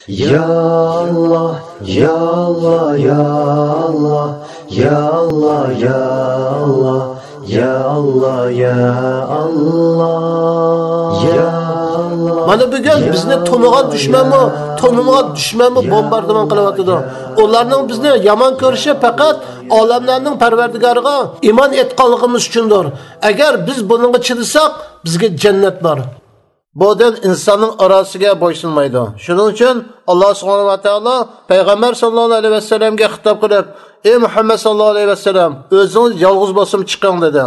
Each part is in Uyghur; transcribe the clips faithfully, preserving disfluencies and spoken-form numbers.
يا ئاللا، يا ئاللا، يا ئاللا، يا ئاللا، يا ئاللا، يا ئاللا، يا ئاللا، يا ئاللا. مانا بۈگۈن بىزنى تونۇغان دۈشمەنمۇ، تونۇمىغان دۈشمەنمۇ بومباردىمان قىلىۋاتىدۇ. ئۇلارنىڭ بىزنى يامان كۆرۈشى پەقەت ئالەملەرنىڭ پەرۋەردىگارىغا ئىمان ئېيتقانلىقىمىز ئۈچۈندۇر. ئەگەر بىز بۇنىڭغا چىدىساق، بىزگە جەننەت بار. بۇ دىن ئىنساننىڭ ئاراسىگە بويسۇنمايدۇ. شۇنىڭ ئۈچۈن ئاللا سۇبھانەھۇ ۋە تائالا پەيغەمبەر ساللاللاھۇ ئەلەيھى ۋەسەللەمگە خىتاب قىلىپ، ئەي مۇھەممەد ساللاللاھۇ ئەلەيھى ۋەسەللەم، ئۆزىڭىز يالغۇز بولسىمۇ چىقىڭ، دېدى.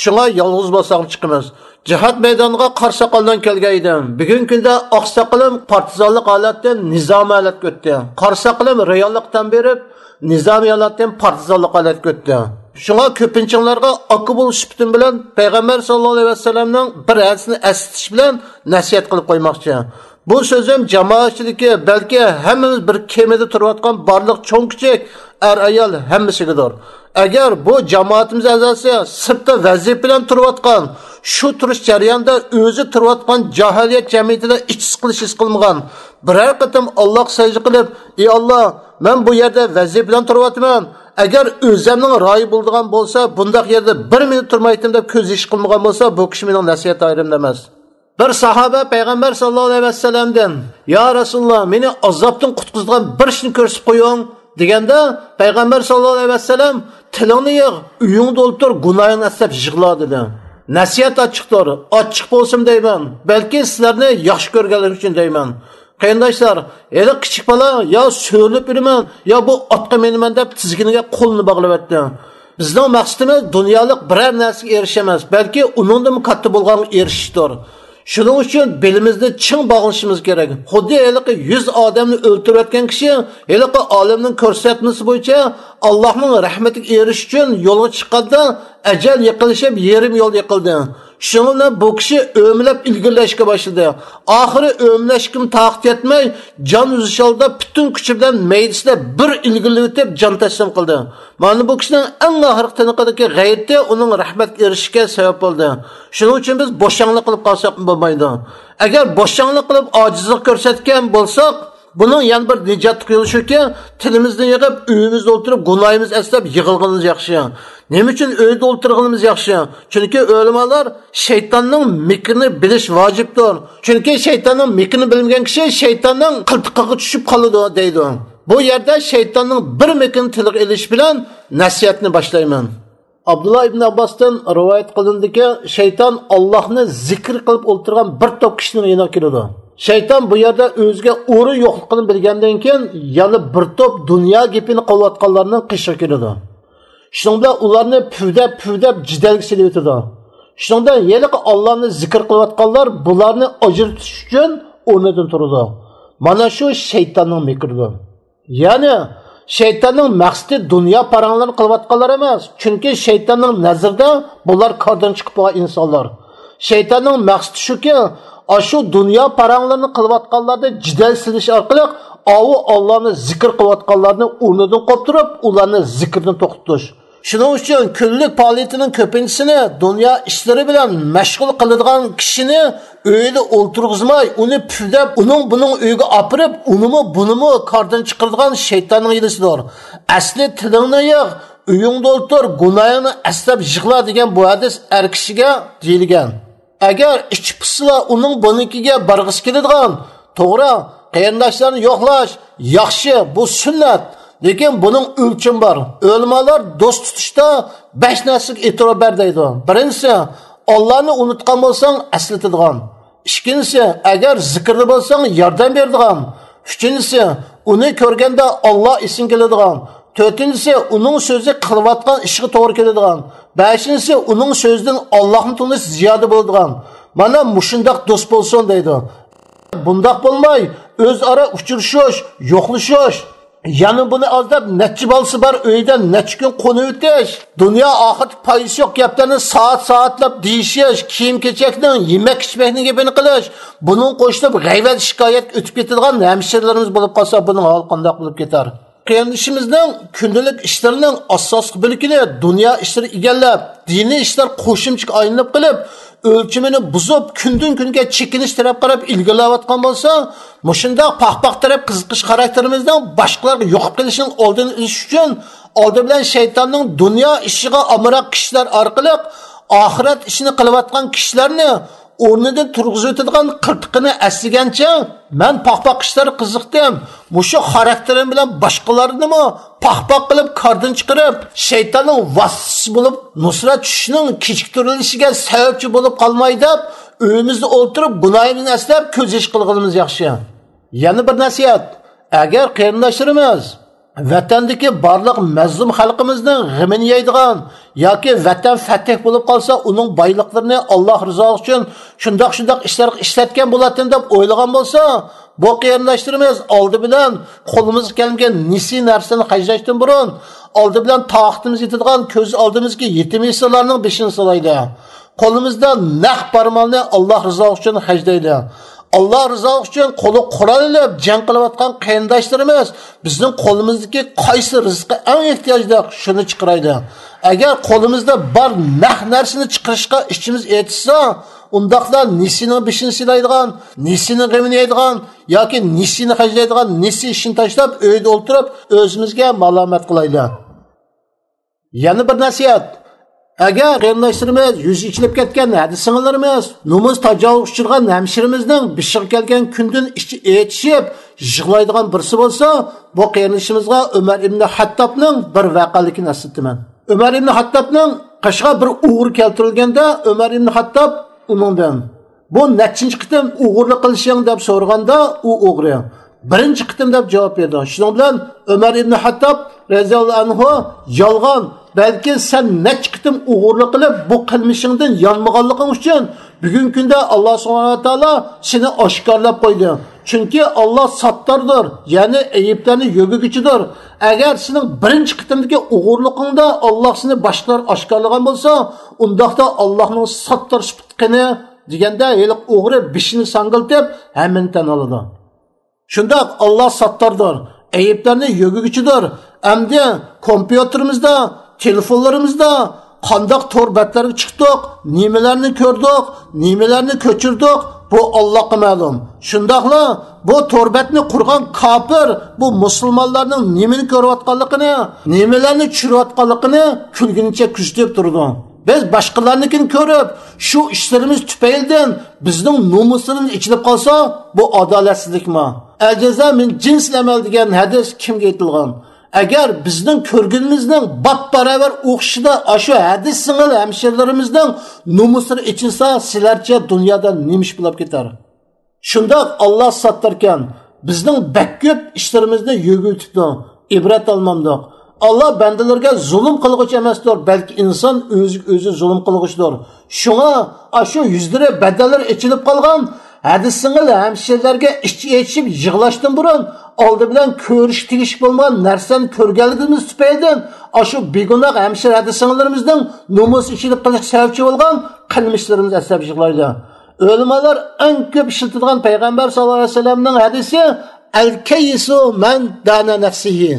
شۇڭا يالغۇز بولساقمۇ چىقىمىز. جىھاد مەيدانىغا قارا ساقال بىلەن كەلگەن ئىدىم. بۈگۈنكى كۈندە ئاق ساقىلىم پارتىزانلىق ھالەتتىن نىزامىي ھالەتكە ئۆتتى. قارا ساقىلىم رېئاللىققا تەن بېرىپ، نىزامىي ھالەتتىن پارتىزانلىق ھالەتكە ئۆتتى. شۇڭا كۆپىنچىڭلارغا ئاكا بولۇش سۈپىتىم بىلەن پەيغەمبەر ساللاللاھۇ ئەلەيھى ۋەسەللەمنىڭ بىر ھەدىسىنى ئەسلىتىش بىلەن نەسىھەت قىلىپ قويماقچى. بۇ سۆزۈم جامائەت ئىچىدىكى، بەلكى ھەممىمىز بىر كېمىدە تۇرۇۋاتقان بارلىق چوڭ-كىچىك، ئەر-ئايال ھەممىسىگىدۇر. ئەگەر بۇ جامائىتىمىز ئەزاسى سىرتتا ۋەزىپە بىلەن تۇرۇۋاتقان، شۇ تۇرۇش جەريانىدا ئۆزى تۇرۇۋاتقان جاھىلىيەت جەمئىيىتىدە ئىچ سىقىلىش ھېس قىلمىغان، بىرەر قېتىم ئاللاغا سەجدە قىلىپ، ئى ئاللا، مەن بۇ يەردە ۋەزىپە بىلەن تۇرۇۋاتىمەن، ئەگەر ئۆزەمنىڭ رايى بولىدىغان بولسا، بۇنداق يەردە بىر مىنۇت تۇرمايتتىم دەپ كۆز يېشى قىلمىغان بولسا، بۇ كىشى مېنىڭ نەسىھەت دائىرەمدە ئەمەس. بىر ساھابە پەيغەمبەر ساللاللاھۇ ئەلەيھى ۋەسەللەمدىن، يا رەسۇلاللا، مېنى ئازابتىن قۇتقۇزىدىغان بىر ئىشنى كۆرسىتىپ قويۇڭ، دېگەندە، پەيغەمبەر ساللاللاھۇ ئەلەيھى ۋەسەللەم، تىلىڭنى يىغ، ئۆيۈڭدە ئولتۇر، گۇناھىڭنى ئەسلەپ يىغلا، دېدى. نەسىھەت ئاچچىقتۇر، ئاچچىق بولسىمۇ دەيمەن، بەلكى سىلەرنى ياخشى كۆرگەنلىكىم ئۈچۈن دەيمەن. قېرىنداشلار، ھېلىقى كىچىك بالا يا سۆرىلىپ ئۆلىمەن، يا بۇ ئاتقا مىنىمەن دەپ تىزگىنىگە قولىنى باغلىۋەتتى. بىزنىڭ مەقسىتىمىز دۇنيالىق بىرەر نەرسىگە ئېرىشىش ئەمەس، بەلكى ئۇنىڭدىنمۇ كاتتا بولغانغا ئېرىشىشتۇر. شۇنىڭ ئۈچۈن بېلىمىزنى چىڭ باغلىشىمىز كېرەك. خۇددى ھېلىقى يۈز ئادەمنى ئۆلتۈرۈۋەتكەن كىشى ھېلىقى ئالىمنىڭ كۆرسەتمىسى بويىچە ئاللاھنىڭ رەھمىتىگە ئېرىشىش ئۈچۈن يولغا چىققاندا، ئەجەل يېقىنلىشىپ، يېرىم يولدا يىقىلدى. شۇنىڭ بىلەن بۇ كىشى ئۆمىلەپ ئىلگىرىلەشكە باشلىدى. ئاخىرى ئۆمىلەشكىمۇ تاقىتى يەتمەي، جان ئۈزۈش ئالدىدا پۈتۈن كۈچى بىلەن مەيدىسىدە بىر ئىلگىرىلىۋېتىپ، جان تەسلىم قىلدى. مانا بۇ كىشىنىڭ ئەڭ ئاخىرقى تىنىقىدىكى غەيرىتى ئۇنىڭ رەھمەتكە ئېرىشىشىگە سەۋەب بولدى. شۇنىڭ ئۈچۈن بىز بوشاڭلىق قىلىپ قالساق بولمايدۇ. ئەگەر بوشاڭلىق قىلىپ ئاجىزلىق كۆرسەتكەن بولساق، بۇنىڭ يەنە بىر نىجاتلىق يولى شۇكى، تىلىمىزنى يىغىپ، ئۆيىمىزدە ئولتۇرۇپ، گۇناھىمىز ئەسلەپ يىغلىغىنىمىز ياخشى. نېمە ئۈچۈن ئۆيدە ئولتۇرغىنىمىز ياخشى؟ چۈنكى ئۆلىمالار شەيتاننىڭ مىكرىنى بىلىش ۋاجىپتۇر. چۈنكى شەيتاننىڭ مىكرىنى بىلمىگەن كىشى شەيتاننىڭ قىلتىقىغا چۈشۈپ قالىدۇ، دەيدۇ. بۇ يەردە شەيتاننىڭ بىر مىكرىنى تىلغا ئېلىش بىلەن نەسىھەتنى باشلايمەن. ئابدۇللا ئىبن ئابباستىن رىۋايەت قىلىنىدىكى، شەيتان ئاللاھنى زىكىر قىلىپ ئولتۇرغان بىر توپ كىشىنىڭ يېنىغا كېلىدۇ. شەيتان بۇ يەردە ئۆزىگە ئورۇن يوقلۇقىنى بىلگەندىن كېيىن، يەنە بىر توپ دۇنيا گېپىنى قىلىۋاتقانلارنىڭ قېشىغا كېلىدۇ. شۇنىڭ بىلەن ئۇلارنى پۈۋدەپ، پۈۋدەپ جېدەلگە سېلىۋېتىدۇ. شۇنىڭ بىلەن ھېلىقى ئاللانى زىكىر قىلىۋاتقانلار بۇلارنى ئاجرىتىش ئۈچۈن ئورنىدىن تۇرىدۇ. مانا شۇ شەيتاننىڭ مىكرىدۇر. يەنى، شەيتاننىڭ مەقسىتى دۇنيا پاراڭلىرىنى قىلىۋاتقانلار ئەمەس، چۈنكى شەيتاننىڭ نەزىرىدە بۇلار كاردىن چىقىپ بولغان ئىنسانلار. شەيتاننىڭ مەقسىتى شۇكى، ئاشۇ دۇنيا پاراڭلىرىنى قىلىۋاتقانلارنى جېدەل سېلىش ئارقىلىق ئاۋۇ ئاللانى زىكىر قىلىۋاتقانلارنى ئورنىدىن قوپتۇرۇپ، ئۇلارنى زىكىردىن توختىتىش. شۇنىڭ ئۈچۈن كۈنلۈك پائالىيىتىنىڭ كۆپىنچىسىنى دۇنيا ئىشلىرى بىلەن مەشغۇل قىلىدىغان كىشىنى ئۆيىدە ئولتۇرغۇزماي، ئۇنى پۈۋدەپ، ئۇنىڭ بۇنىڭ ئۆيىگە ئاپىرىپ، ئۇنىمۇ بۇنىمۇ كاردىن چىقىرىدىغان شەيتاننىڭ ھىيلىسىدۇر. ئەسلى تىلىڭنى يىغ، ئۆيۈڭدە ئولتۇر، گۇناھىڭنى ئەسلەپ يىغلا دېگەن بۇ ھەدىس ئەر كىشىگە دېيىلگەن. ئەگەر ئىچى پۇشسىلا ئۇنىڭ بۇنىڭكىگە بارغۇسى كېلىدىغان، توغرا، قېرىنداشلارنى يوقلاش ياخشى، بۇ سۈننەت. لېكىن بۇنىڭ ئۆلچىمى بار. ئۆلىمالار دوست تۇتۇشتا بەش نەرسىگە ئېتىبار بەر دەيدۇ. بىرىنچىسى، ئاللانى ئۇنتۇغان بولساڭ ئەسلىتىدىغان. ئىككىنچىسى، ئەگەر زىكىردە بولساڭ ياردەم بېرىدىغان. ئۈچىنچىسى، ئۇنى كۆرگەندە ئاللا ئېسىڭگە كېلىدىغان. تۆتىنچىسى، ئۇنىڭ سۆزى قىلىۋاتقان ئىشىغا توغرا كېلىدىغان. بەشىنچىسى، ئۇنىڭ سۆزىدىن ئاللاھنى تونۇش زىيادە بولىدىغان. مانا مۇشۇنداق دوست بولسۇن دەيدۇ. بۇنداق بولماي، ئۆزئارا ئۇچرىشىش، يوقلىشىش، يەنە بۇنى ئاز دەپ نەچچە بالىسى بار ئۆيدە نەچچە كۈن قونۇۋېتىش، دۇنيا ئاخىرەتتە پايدىسى يوق گەپلەرنى سائەت-سائەتلەپ دېيىشىش، كىيىم-كېچەكنىڭ، يېمەك-ئىچمەكنىڭ گېپىنى قىلىش، بۇنىڭغا قوشۇلۇپ غەيۋەت-شىكايەتكە ئۆتۈپ كېتىدىغان ھەمشىرىلىرىمىز بولۇپ قالسا، بۇنىڭ ھالى قانداق بولۇپ كېتەر؟ قېرىندىشىمىزنىڭ كۈندىلىك ئىشلىرىنىڭ ئاساسلىق بۆلىكىنى دۇنيا ئىشلىرى ئىگىلەپ، دىنىي ئىشلار قوشۇمچىغا ئايلىنىپ قېلىپ، ئۆلچىمىنى بۇزۇپ، كۈندىن-كۈنگە چېكىنىش تەرەپ قاراپ ئىلگىرىلەۋاتقان بولسا، مۇشۇنداق پاخپاق تەرەپ قىزىقىش خاراكتېرىمىزنىڭ باشقىلارغا يۇقۇپ قېلىشىنىڭ ئالدىنى ئېلىش ئۈچۈن، ئالدى بىلەن شەيتاننىڭ دۇنيا ئىشىغا ئامراق كىشىلەر ئارقىلىق ئاخىرەت ئىشىنى قىلىۋاتقان كىشىلەرنى ئورنىدىن تۇرغۇزۇۋېتىدىغان قىلتىقىنى ئەسلىگەنچە، مەن پاخپاق ئىشلارغا قىزىقتىم. مۇشۇ خاراكتېرىم بىلەن باشقىلارنىمۇ پاخپاق قىلىپ كاردىن چىقىرىپ، شەيتاننىڭ ۋاسىتىسى بولۇپ، نۇسرەت چۈشۈشنىڭ كېچىكتۈرۈلۈشىگە سەۋەبچى بولۇپ قالماي دەپ، ئۆيىمىزدە ئولتۇرۇپ، گۇناھىمىزنى ئەسلەپ، كۆز يېشى قىلغىنىمىز ياخشى. يەنە بىر نەسىھەت. ئەگەر قېرىنداشلىرىمىز ۋەتەندىكى بارلىق مەزلۇم خەلقىمىزنىڭ غېمىنى يەيدىغان ياكى ۋەتەن فەتھ بولۇپ قالسا، ئۇنىڭ بايلىقلىرىنى ئاللاھ رىزالىقى ئۈچۈن شۇنداق-شۇنداق ئىشلارغا ئىشلەتكەن بولاتتىم دەپ ئويلىغان بولسا، بۇ قېرىنداشلىرىمىز ئالدى بىلەن قولىمىزغا كەلمىگەن نېسى نەرسىنى خەجلەشتىن بۇرۇن، ئالدى بىلەن تاقىتىمىز يېتىدىغان كۆز ئالدىمىزدىكى يېتىم يېسىرلارنىڭ بېشىنى سىلايلى. قولىمىزدا نەق بار مالنى ئاللاھ رىزالىقى ئۈچۈن خەجلەيلى. ئاللاھ رىزالىقى ئۈچۈن قولىغا قورال ئېلىپ جەڭ قىلىۋاتقان قېرىنداشلىرىمىز بىزنىڭ قولىمىزدىكى قايسى رىزىققا ئەڭ ئېھتىياجلىق، شۇنى چىقىرايلى. ئەگەر قولىمىزدا بار نەق نەرسىنى چىقىرىشقا ئىچىمىز ئېچىشسا، ئۇنداقلا نېسىنىڭ بېشىنى سىلايدىغان، نېسىنىڭ غېمىنى يەيدىغان ياكى نېسىنى خەجلەيدىغان نېسى ئىشىنى تاشلاپ، ئۆيدە ئولتۇرۇپ، ئۆزىمىزگە مالامەت قىلايلى. يەنە بىر نەسىھەت. ئەگەر قېرىنداشلىرىمىز يۈزى ئېچىلىپ كەتكەن ھەدە سىڭىللىرىمىز، نومۇس تاجاۋۇزغا ئۇچرىغان ھەمشىرىمىزنىڭ بېشىغا كەلگەن كۈندىن ئىچى ئېچىشىپ يىغلايدىغان بىرسى بولسا، بۇ قېرىندىشىمىزغا ئۆمەر ئىبنى خەتتابنىڭ بىر ۋەقەلىكىنى ئەسلىتىمەن. ئۆمەر ئىبنى خەتتابنىڭ قېشىغا بىر ئوغرى كەلتۈرۈلگەندە، ئۆمەر ئىبنى خەتتاب ئۇنىڭدىن، بۇ نەچچىنچى قېتىم ئوغرىلىق قىلىشىڭ؟ دەپ سورىغاندا، ئۇ ئوغرى، بىرىنچى قېتىم دەپ جاۋاب بېرىدۇ. شۇنىڭ بىلەن ئۆمەر ئىبنى خەتتاب رەزىياللاھۇ ئەنھۇ يالغان، بەلكى سەن نەچچە قېتىم ئوغرىلىق قىلىپ، بۇ قىلمىشىڭدىن يانمىغانلىقىڭ ئۈچۈن بۈگۈنكى كۈندە ئاللا سۇبھانەھۇ ۋە تائالا سېنى ئاشكارىلاپ قويدى. چۈنكى ئاللا ساتتاردۇر، يەنى ئەيىبلەرنى يۆگىگۈچىدۇر. ئەگەر سېنىڭ بىرىنچى قېتىمدىكى ئوغرىلىقىڭدا ئاللا سېنى باشقىلار ئاشكارىلىغان بولسا، ئۇنداقتا ئاللانىڭ ساتتار سۈپىتى قېنى؟ دېگەندە، ھېلىقى ئوغرى بېشىنى ساڭگىلتىپ، ھەممىنى تەن ئالىدۇ. شۇنداق، ئاللا ساتتاردۇر، ئەيىبلەرنى يۆگىگۈچىدۇر. ئەمدى كومپيۇتېرىمىزدا، تېلېفونلىرىمىزدا قانداق تور بەتلەرگە چىقتۇق، نېمىلەرنى كۆردۇق، نېمىلەرنى كۆچۈردۇق، بۇ ئاللاغا مەلۇم. شۇنداقلا بۇ تور بەتنى قۇرغان كاپىر بۇ مۇسۇلمانلارنىڭ نېمىنى كۆرۈۋاتقانلىقىنى، نېمىلەرنى چۈشۈرۈۋاتقانلىقىنى كۈلگىنىچە كۆزىتىپ تۇرىدۇ. بىز باشقىلارنىڭكىنى كۆرۈپ، شۇ ئىشلىرىمىز تۈپەيلىدىن بىزنىڭ نومۇسىمىز ئېچىلىپ قالسا، بۇ ئادالەتسىزلىكمۇ؟ ئەل جازا مىن جىنسىل ئەمەل دېگەن ھەدىس كىمگە ئېيتىلغان؟ ئەگەر بىزنىڭ كۆرگىنىمىزنىڭ باپباراۋەر ئوخشىشىدا ئاشۇ ھەدىس سىڭىل ھەمشىرىلىرىمىزنىڭ نومۇسلىرى ئېچىلسا، سىلەرچە دۇنيادا نېمە ئىش بولۇپ كېتەر؟ شۇنداق، ئاللا ساتتاركەن، بىزنىڭ بەك كۆپ ئىشلىرىمىزنى يۆگىۋېتىپتۇ، ئىبرەت ئالمامدۇق. ئاللا بەندىلىرىگە زۇلۇم قىلغۇچى ئەمەستۇر، بەلكى ئىنسان ئۆزىگە ئۆزى زۇلۇم قىلغۇچىدۇر. شۇڭا ئاشۇ يۈزلىرى، بەدەنلىرى ئېچىلىپ قالغان ھەدىس سىڭىل ھەمشىرىلەرگە ئىچى ئېچىشىپ يىغلاشتىن بۇرۇن، ئالدى بىلەن كۆرۈشكە تېگىشلىك بولمىغان نەرسىلەرنى كۆرگەنلىكىمىز تۈپەيلىدىن، ئاشۇ بىگۇناھ ھەمشىرە ھەدىس سىڭىللىرىمىزنىڭ نومۇسى ئېچىلىپ قېلىشقا سەۋەبچى بولغان قىلمىشلىرىمىز ئەسلەپ يىغلايدۇ. ئۆلىمالار ئەڭ كۆپ ئىشلىتىدىغان پەيغەمبەر ساللاللاھۇ ئەلەيھى ۋەسەللەمنىڭ ھەدىسى، ئەل كەييىسۇ مەن دانا نەفسىھى.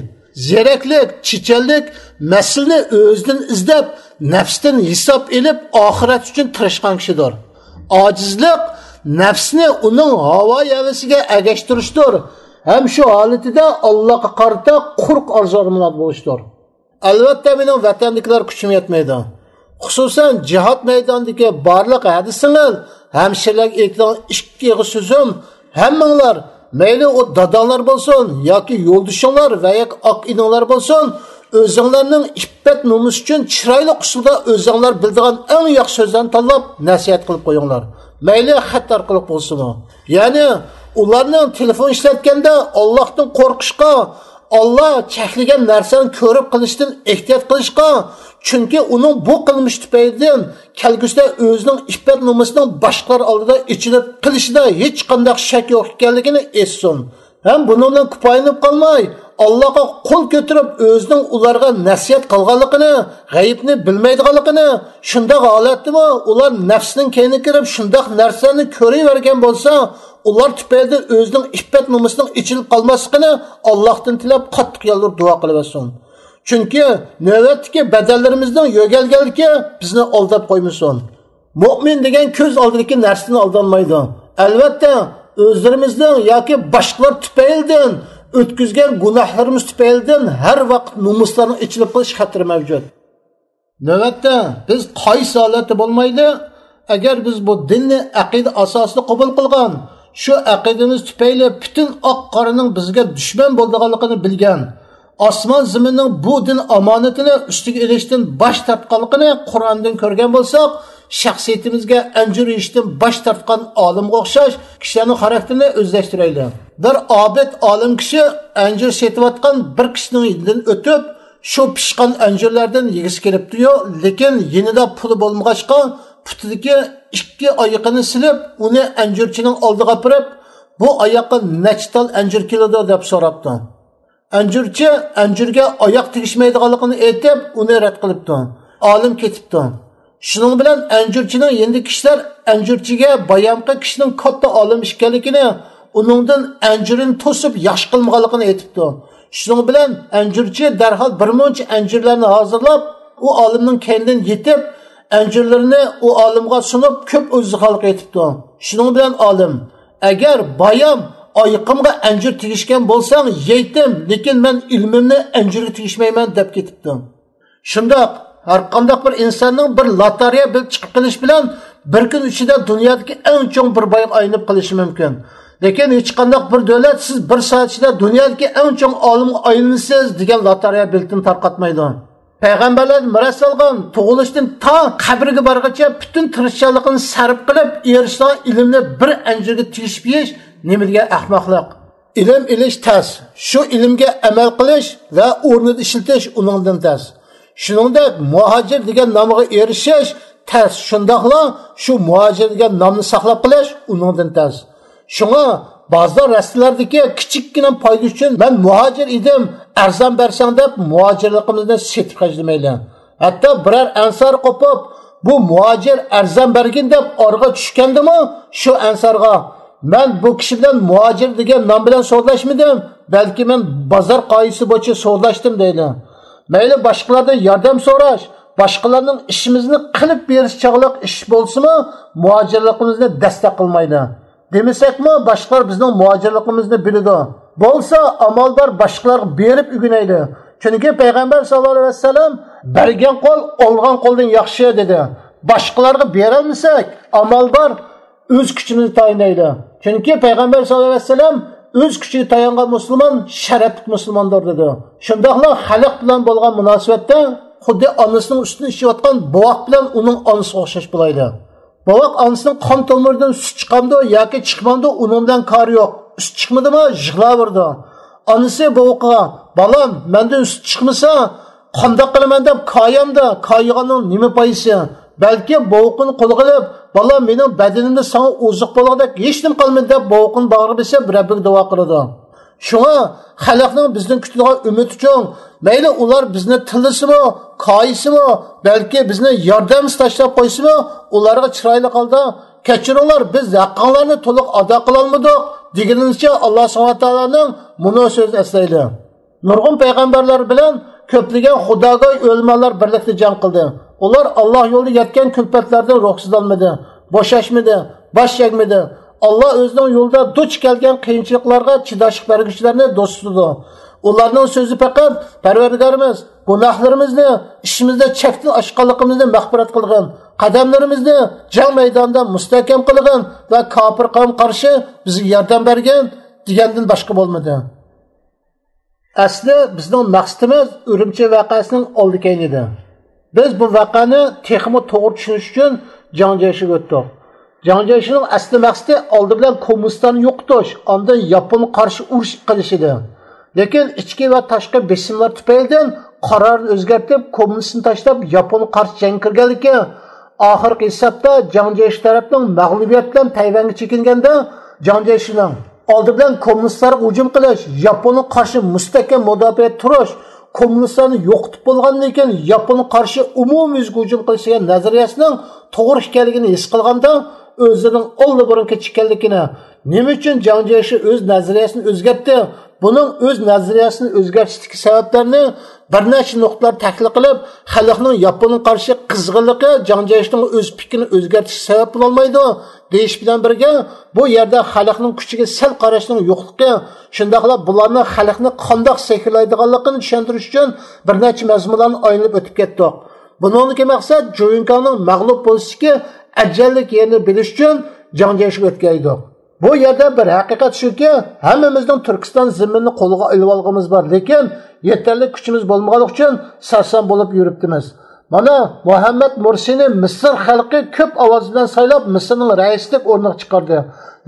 زېرەكلىك، چېچەنلىك، مەسىلىنى ئۆزىدىن ئىزدەپ، نەپستىن ھېساب ئېلىپ، ئاخىرەت ئۈچۈن تىرىشقان كىشىدۇر. ئاجىزلىق نەپسنى ئۇنىڭ ھاۋا ھەۋىسىگە ئەگەشتۈرۈشتۇر ھەم شۇ ھالىتىدە ئاللاغا قارىتا قۇرۇق ئارزۇ-ئارمانلاردا بولۇشتۇر. ئەلۋەتتە، مېنىڭ ۋەتەندىكىلەر كۈچۈم يەتمەيدۇ. خۇسۇسەن، جىھاد مەيدانىدىكى بارلىق ھەدىس سىڭىل ھەمشىرىلەرگە ئېيتىدىغان ئىككى ئېغىز سۆزۈم، ھەممىڭلار، مەيلى ئۇ داداڭلار بولسۇن ياكى يولدىشىڭلار ۋە ياكى ئاكا-ئىنىڭلار بولسۇن، ئۆزۈڭلارنىڭ ئىپپەت نومۇسى ئۈچۈن چىرايلىق ئۇسۇلدا ئۆزۈڭلار بىلىدىغان ئەڭ ياخشى سۆزلەرنى تاللاپ نەسىھەت قىلىپ قويۇڭلار. مەيلى خەت ئارقىلىق بولسىمۇ. يەنى ئۇلارنىڭ تېلېفون ئىشلەتكەندە ئاللاھتىن قورقۇشقا، ئاللا چەكلىگەن نەرسىنى كۆرۈپ قېلىشتىن ئېھتىيات قىلىشقا، چۈنكى ئۇنىڭ بۇ قىلمىشى تۈپەيلىدىن كەلگۈسىدە ئۆزىنىڭ ئىپپەت نومۇسىنىڭ باشقىلار ئالدىدا ئېچىلىپ قېلىشىدا ھېچقانداق شەك يوق ئىكەنلىكىنى ئېيتسۇن. ھەم بۇنىڭ بىلەن كۇپايىلىنىپ قالماي، ئاللاغا قول كۆتۈرۈپ ئۆزىنىڭ ئۇلارغا نەسىھەت قىلغانلىقىنى، غەيىبنى بىلمەيدىغانلىقىنى، شۇنداق ھالەتتىمۇ ئۇلار نەپسىنىڭ كەينىگە كىرىپ شۇنداق نەرسىلەرنى كۆرۈۋەرگەن بولسا، ئۇلار تۈپەيلىدىن ئۆزىنىڭ ئىپپەت نومۇسىنىڭ ئېچىلىپ قالماسلىقىنى ئاللاھتىن تىلەپ قاتتىق يالۋۇرۇپ دۇئا قىلىۋەتسۇن. چۈنكى نۆۋەتتىكى بەدەنلىرىمىزنىڭ يۆگەلگەنلىكى بىزنى ئالداپ قويمىسۇن. مۆمىن دېگەن كۆز ئالدىدىكى نەرسىدىن ئالدانمايدۇ. ئەلۋەتتە، ئۆزلىرىمىزنىڭ ياكى باشقىلار تۈپەيلىدىن ئۆتكۈزگەن گۇناھلىرىمىز تۈپەيلىدىن ھەر ۋاقىت نومۇسلارنىڭ ئېچىلىپ قېلىش خەتىرى مەۋجۇت. نۆۋەتتە، بىز قايسى ھالەتتە بولمايلى، ئەگەر بىز بۇ دىننى ئەقىدە ئاساسىدا قوبۇل قىلغان، شۇ ئەقىدىمىز تۈپەيلى پۈتۈن ئاق قارىنىڭ بىزگە دۈشمەن بولىدىغانلىقىنى بىلگەن، ئاسمان زېمىننىڭ بۇ دىن ئامانىتىنى ئۈستىگە ئېلىشتىن باش تارتقانلىقىنى قۇرئاندىن كۆرگەن بولساق، شەخسىيىتىمىزگە ئەنجۈر يېيىشتىن باش تارتقان ئالىمغا ئوخشاش كىشىلەرنىڭ خاراكتېرىنى ئۆزلەشتۈرەيلى. بىر ئابىد ئالىم كىشى ئەنجۈر سېتىۋاتقان بىر كىشىنىڭ يېنىدىن ئۆتۈپ، شۇ پىشقان ئەنجۈرلەردىن يېگۈسى كېلىپتۇ-يۇ، لېكىن يېنىدا پۇلى بولمىغاچقا، پۇتىدىكى ئىككى ئايىقىنى سېلىپ، ئۇنى ئەنجۈرچىنىڭ ئالدىغا ئاپىرىپ، بۇ ئاياققا نەچچە تال ئەنجۈر كېلىدۇ دەپ سوراپتۇ. ئەنجۈرچى ئەنجۈرگە ئاياق تېگىشمەيدىغانلىقىنى ئېيتىپ، ئۇنى رەت قىلىپتۇ. ئالىم كېتىپتۇ. شۇنىڭ بىلەن ئەنجۈرچىنىڭ يېنىدىكى كىشىلەر ئەنجۈرچىگە بايامقى كىشىنىڭ كاتتا ئالىم ئىكەنلىكىنى، ئۇنىڭدىن ئەنجۈرىنى توسۇپ ياخشى قىلمىغانلىقىنى ئېيتىپتۇ. شۇنىڭ بىلەن ئەنجۈرچى دەرھال بىر مۇنچە ئەنجۈرلەرنى ھازىرلاپ، ئۇ ئالىمنىڭ كەينىدىن يېتىپ، ئەنجۈرلىرىنى ئۇ ئالىمغا سۇنۇپ، كۆپ ئۆزى خالىق ئېيتىپتۇ. شۇنىڭ بىلەن ئالىم، ئەگەر بايام ئايىقىمغا ئەنجۈر تېگىشكەن بولساڭ يەيتتىم، لېكىن مەن ئىلمىمنى ئەنجۈرگە تېگىشمەيمەن دەپ كېتىپتۇ. شۇنداق، ھەرقانداق بىر ئىنساننىڭ بىر لاتارىيە بېلىتى چىقىپ قېلىش بىلەن بىر كۈن ئىچىدە دۇنيادىكى ئەڭ چوڭ بىر بايغا ئايلىنىپ قېلىشى مۇمكىن. لېكىن ھېچقانداق بىر دۆلەت سىز بىر سائەت ئىچىدە دۇنيادىكى ئەڭ چوڭ ئالىمغا ئايلىنىسىز دېگەن لاتارىيە بېلىتىنى تارقاتمايدۇ. پەيغەمبەرلەردىن مىراس ئالغان، تۇغۇلۇشتىن تا قەبرىگە بارغىچە پۈتۈن تىرىشچانلىقىنى سەرپ قىلىپ ئېرىشىدىغان ئىلىمنى بىر ئەنجۈرگە تېگىشىپ يېيىش نېمە دېگەن ئەخمەقلىق! ئىلىم ئېلىش تەس، شۇ ئىلىمگە ئەمەل قىلىش ۋە ئورنىدا ئىشلىتىش ئۇنىڭدىن تەس. شۇنىڭدەك مۇھاجىر دېگەن نامغا ئېرىشىش تەس، شۇنداقلا شۇ مۇھاجىر دېگەن نامنى ساقلاپ قېلىش ئۇنىڭدىن تەس. شۇڭا بازار رەستىلەردىكى كىچىككىنە پايدا ئۈچۈن مەن مۇھاجىر ئىدىم، ئەرزان بەرسەڭ دەپ مۇھاجىرلىقىمىزنى سېتىپ خەجلىمەيلى. ھەتتا بىرەر ئەنسار قوپۇپ، بۇ مۇھاجىر ئەرزان بەرگىن دەپ ئارىغا چۈشكەندىمۇ، شۇ ئەنسارغا، مەن بۇ كىشى بىلەن مۇھاجىر دېگەن نام بىلەن سودىلاشمىدىم، بەلكى مەن بازار قائىدىسى بويىچە سودىلاشتىم دەيلى. مەيلى باشقىلاردىن ياردەم سوراش، باشقىلارنىڭ ئىشىمىزنى قىلىپ بېرىش چاغلىق ئىش بولسىمۇ، مۇھاجىرلىقىمىزنى دەستەك قىلمايدۇ. دېمىسەكمۇ، باشقىلار بىزنىڭ مۇھاجىرلىقىمىزنى بىلىدۇ. بولسا، ئامال بار باشقىلارغا بېرىپ ئۆگىنەيلى. چۈنكى پەيغەمبەر ساللاللاھۇ ئەلەيھى ۋەسەللەم، بەرگەن قول ئالغان قولدىن ياخشى دېدى. باشقىلارغا بېرەلمىسەك، ئامال بار ئۆز كۈچىمىزنى تايىنايلى. چۈنكى پەيغەمبەر ساللاللاھۇ ئەلەيھى ۋەسەللەم، ئۆز كۈچىگە تايانغان مۇسۇلمان شەرەپلىك مۇسۇلماندۇر دېدى. شۇنداقلا خەلق بىلەن بولغان مۇناسىۋەتتە خۇددى ئانىسىنىڭ سۈتىنى ئىچىۋاتقان بوۋاق بىلەن ئۇنىڭ ئانىسىغا ئوخشاش بولايلى. بوۋاق ئانىسىنىڭ قان تومۇرىدىن سۈت چىقامدۇ ياكى چىقمامدۇ، ئۇنىڭ بىلەن كارى يوق. سۈت چىقمىدىمۇ، يىغلاۋېرىدۇ. ئانىسى بوۋىقىغا، بالام، مەندىن سۈت چىقمىسا، قانداق قىلىمەن دەپ كايامدا، كايىغاننىڭ نېمە پايدىسى؟ بەلكى بوۋىقىنى قولىغا ئېلىپ، بالام، مېنىڭ بەدىنىمدە ساڭا ئوزۇق بولغۇدەك ھېچنېمە قالمىدى دەپ بوۋىقىنى باغرىغا بېسىپ، رەببىگە دۇئا قىلىدۇ. شۇڭا خەلقنىڭ بىزدىن كۈتىدىغان ئۈمىدى چوڭ. مەيلى ئۇلار بىزنى تىللىسىمۇ، كايىسىمۇ، بەلكى بىزنى ياردەمسىز تاشلاپ قويسىمۇ، ئۇلارغا چىرايلىق ھالدا، كەچۈرۈڭلار، بىز ھەققىڭلارنى تولۇق ئادا قىلالمىدۇق، دېگىنىمىزچە، ئاللا سۇبھانەھۇ ۋە تائالانىڭ مۇنۇ سۆزىنى ئەسلەيلى. نۇرغۇن پەيغەمبەرلەر بىلەن كۆپلىگەن خۇداگوي ئۆلىمالار بىرلىكتە جەڭ قىلدى. ئۇلار ئاللا يولىدا يەتكەن كۈلپەتلەردىن روھسىزلانمىدى، بوشاشمىدى، باش ئەگمىدى. ئاللا ئۆزىنىڭ يولىدا دۇچ كەلگەن قىيىنچىلىقلارغا چىداشلىق بەرگۈچىلەرنى دوست تۇتىدۇ. ئۇلارنىڭ سۆزى پەقەت، پەرۋەردىگارىمىز، گۇناھلىرىمىزنى، ئىشىمىزدا چەكتىن ئاشقانلىقىمىزنى مەغپىرەت قىلغىن، قەدەملىرىمىزنى جەڭ مەيدانىدا مۇستەھكەم قىلغىن ۋە كاپىر قەۋمگە قارشى بىزگە ياردەم بەرگىن دېگەندىن باشقا بولمىدى. ئەسلى بىزنىڭ مەقسىتىمىز ئۈرۈمچى ۋەقەسىنىڭ ئالدى كەينىدە. بىز بۇ ۋەقەنى تېخىمۇ توغرا چۈشىنىش ئۈچۈن جاڭ جيېشىغا ئۆتتۇق. جاڭ جيېشىنىڭ ئەسلى مەقسىتى ئالدى بىلەن كوممۇنىستلارنى يوقىتىش، ئاندىن ياپونغا قارشى ئۇرۇش قىلىش ئىدى. لېكىن ئىچكى ۋە تاشقى بېسىملار تۈپەيلىدىن قارارىنى ئۆزگەرتىپ، كوممۇنىستنى تاشلاپ ياپونغا قارشى جەڭگە كىرگەنلىكى، ئاخىرقى ھېسابتا جاڭ جيېشى تەرەپنىڭ مەغلۇبىيەت بىلەن تەيۋەنگە چېكىنگەندە، جاڭ جيېشىنىڭ ئالدى بىلەن كوممۇنىستلارغا ھۇجۇم قىلىش، ياپونغا قارشى مۇستەھكەم مۇداپىئە تۇرۇش، كوممۇنىستلارنى يوقىتىپ بولغاندىن كېيىن ياپونغا قارشى ئومۇميۈزلۈك ھۇجۇم قىلىش دېگەن نەزەرىيەسىنىڭ توغرا ئىكەنلىكىنى ھېس قىلغاندا، ئۆزىنىڭ ئاللىبۇرۇن كېچىككەنلىكىنى، نېمە ئۈچۈن جاڭ جيېشى ئۆز نەزەرىيەسىنى ئۆزگەرتتى، بۇنىڭ ئۆز نەزەرىيەسىنى ئۆزگەرتىشتىكى سەۋەبلەرنى بىر نەچچە نۇقتىلار تەھلىل قىلىپ، خەلقنىڭ ياپونغا قارشى قىزغىنلىقى جاڭ جيېشىنىڭ ئۆز پىكرىنى ئۆزگەرتىشكە سەۋەب بولالمايدۇ، دېيىش بىلەن بىرگە، بۇ يەردە خەلقنىڭ كۈچىگە سەل قاراشنىڭ يوقلۇقى، شۇنداقلا بۇلارنىڭ خەلقنى قانداق سېھىرلايدىغانلىقىنى چۈشەندۈرۈش ئۈچۈن بىر نەچچە مەزمۇنلارنى ئايلىنىپ ئۆتۈپ كەتتۇق. بۇنىڭدىكى مەقسەت جۇيۈنكاڭنىڭ مەغلۇپ بولۇشتىكى ئەجەللىك يېرىنى بىلىش ئۈچۈن جاڭ جيېشىغا ئۆتكەيدۇق. بۇ يەردە بىر ھەقىقەت شۇكى، ھەممىمىزنىڭ تۈركىستان زېمىنىنى قولغا ئېلىۋالغىنىمىز بار، لېكىن يېتەرلىك كۈچىمىز بولمىغانلىقى ئۈچۈن سەرسان بولۇپ يۈرۈپتىمىز. مانا، مۇھەممەد مۇرسىنى مىسىر خەلقى كۆپ ئاۋاز بىلەن سايلاپ، مىسىرنىڭ رەئىسلىك ئورنىغا چىقاردى.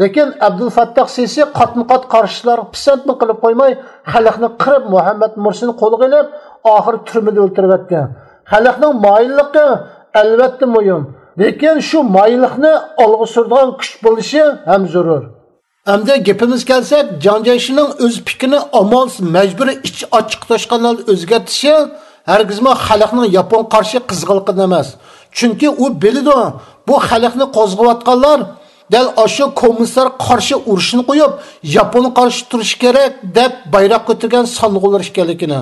لېكىن ئابدۇل فەتتاھ سىسى قاتمۇ-قات قارشىلارغا پىسەنتمۇ قىلىپ قويماي، خەلقنى قىرىپ، مۇھەممەد مۇرسىنى قولغا ئېلىپ، ئاخىرى تۈرمىدە ئۆلتۈرۈۋەتتى. خەلقنىڭ مايىللىقى ئەلۋەتتە مۇھىم، لېكىن شۇ مايىللىقنى ئالغا سۈرىدىغان كۈچ بولۇشى ھەم زۆرۈر. ئەمدى گېپىمىزگە كەلسەك، جاڭ جيېشىنىڭ ئۆز پىكرىنى ئامالسىز مەجبۇرىي ئىچ ئاچچىقى توشقان ھالدا ئۆزگەرتىشى ھەرگىزمۇ خەلقنىڭ ياپونغا قارشى قىزغىنلىقىدىن ئەمەس. چۈنكى ئۇ بىلىدۇ، بۇ خەلقنى قوزغىۋاتقانلار دەل ئاشۇ كوممۇنىستلارغا قارشى ئۇرۇشنى قويۇپ، ياپونغا قارشى تۇرۇشى كېرەك دەپ بايراق كۆتۈرگەن سانغۇنلار ئىكەنلىكىنى.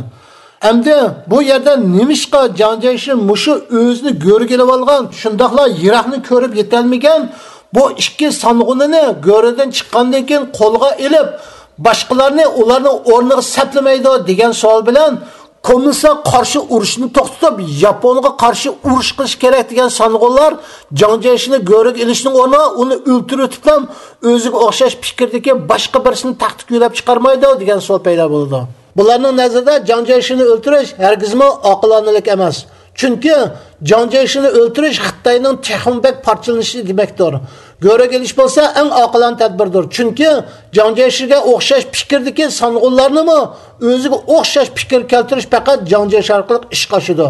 ئەمدى بۇ يەردە نېمىشقا جاڭ جيېشى مۇشۇ ئۆزىنى گۆرگە ئېلىۋالغان، شۇنداقلا يىراقنى كۆرۈپ يېتەلمىگەن بۇ ئىككى سانغۇنىنى گۆرىدىن چىققاندىن كېيىن قولغا ئېلىپ، باشقىلارنى ئۇلارنىڭ ئورنىغا سەپلىمەيدۇ دېگەن سوئال بىلەن، كوممۇنىستلارغا قارشى ئۇرۇشنى توختىتىپ، ياپونغا قارشى ئۇرۇش قىلىش كېرەك دېگەن سانغۇنلار جاڭ جيېشىنى گۆرىگە ئېلىشنىڭ ئورنىغا ئۇنى ئۆلتۈرۈۋېتىپلا ئۆزىگە ئوخشاش پىكىردىكى باشقا بىرسىنى تەختكە يۆلەپ چىقارمايدۇ دېگەن سوئال پەيدا بولىدۇ. بۇلارنىڭ نەزىرىدە جاڭ جيېشىنى ئۆلتۈرۈش ھەرگىزمۇ ئاقىلانىلىك ئەمەس. چۈنكى جاڭ جيېشىنى ئۆلتۈرۈش خىتاينىڭ تېخىمۇ بەك پارچىلىنىشى دېمەكتۇر. گۆرۈگە ئېلىش بولسا ئەڭ ئاقىلانە تەدبىردۇر. چۈنكى جاڭ جيېشىگە ئوخشاش پىكىردىكى سانغۇنلارنىمۇ ئۆزىگە ئوخشاش پىكىر كەلتۈرۈش پەقەت جاڭ جيېشى ئارقىلىق ئىشقا ئاشىدۇ.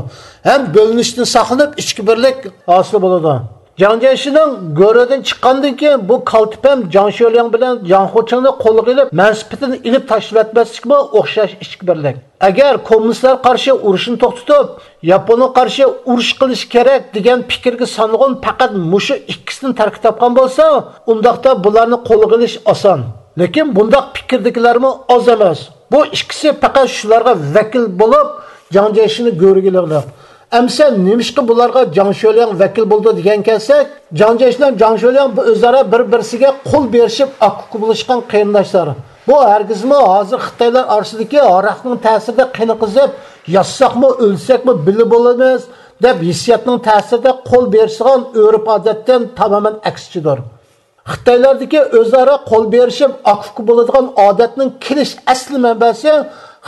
ھەم بۆلۈنۈشتىن ساقلىنىپ ئىچكى بىرلىك ھاسىل بولىدۇ. جاڭ جيېشىنىڭ گۆرىدىن چىققاندىن كېيىن بۇ كالتىپەم جاڭ شۆلياڭ بىلەن جاڭ خۇچىڭنى قولغا ئېلىپ مەنسىپىدىن ئېلىپ تاشلىۋەتمەسلىكمۇ ئوخشاش ئىچكى بىرلىك. ئەگەر كوممۇنىستلار قارشى ئۇرۇشنى توختىتىپ، ياپونغا قارشى ئۇرۇش قىلىش كېرەك دېگەن پىكىرگە سانغۇن پەقەت مۇشۇ ئىككىسىدىن تەركىب تاپقان بولسا، ئۇنداقتا بۇلارنى قولغا ئېلىش ئاسان. لېكىن بۇنداق پىكىردىكىلەرمۇ ئاز ئەمەس. بۇ ئىككىسى پەقەت شۇلارغا ۋەكىل بولۇپ، جاڭ جيېشىنى گۆرىگە ئېلىغلىق. ئەمسە نېمىشقا بۇلارغا جاڭ شۆلياڭ ۋەكىل بولىدۇ دېگەن كەلسەك، جاڭ جيېشى بىلەن جاڭ شۆلياڭ بۇ ئۆزئارا بىر-بىرسىگە قول بېرىشىپ ئاكا-ئۇكا بولۇشقان قېرىنداشلار. بۇ ھەرگىزمۇ ھازىر خىتايلار ئارىسىدىكى ھاراقنىڭ تەسىرىدە قېنى قىزىپ، ياشىساقمۇ ئۆلسەكمۇ بىللە بولىمىز دەپ ھېسسىياتنىڭ تەسىرىدە قول بېرىشىدىغان ئۆرپ-ئادەتتىن تامامەن ئەكسىچىدۇر. خىتايلاردىكى ئۆزئارا قول بېرىشىپ ئاكا-ئۇكا بولىدىغان ئادەتنىڭ كېلىش ئەسلى مەنبەسى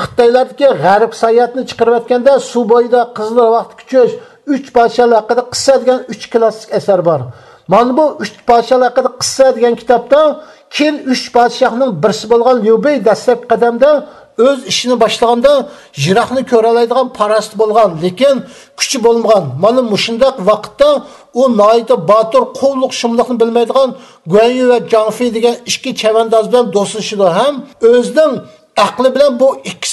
خىتايلاردىكى غەرب ساياھەتنى چىقىرىۋەتكەندە سۇ بويىدا قىزىل راۋاقتا كۈچۈش، ئۈچ پادىشاھ ھەققىدە قىسسە دېگەن ئۈچ كلاسسىك ئەسەر بار. مانا بۇ ئۈچ پادىشاھ ھەققىدە قىسسە دېگەن كىتابتا كېيىن ئۈچ پادىشاھنىڭ بىرسى بولغان ليۇ بېي دەسلەپكى قەدەمدە ئۆز ئىشىنى باشلىغاندا يىراقنى كۆرەلەيدىغان پاراسىتى بولغان، لېكىن كۈچى بولمىغان. مانا مۇشۇنداق ۋاقىتتا ئۇ ناھايىتى باتۇر، قۇۋلۇق-شۇملۇقنى بىلمەيدىغان گۇەنيۈ ۋە جاڭفېي دېگەن ئىككى چەۋەنداز بىلەن دوستلىشىدۇ ھەم ئۆزىنىڭ ئەقلى بىلەن بۇ ئىككى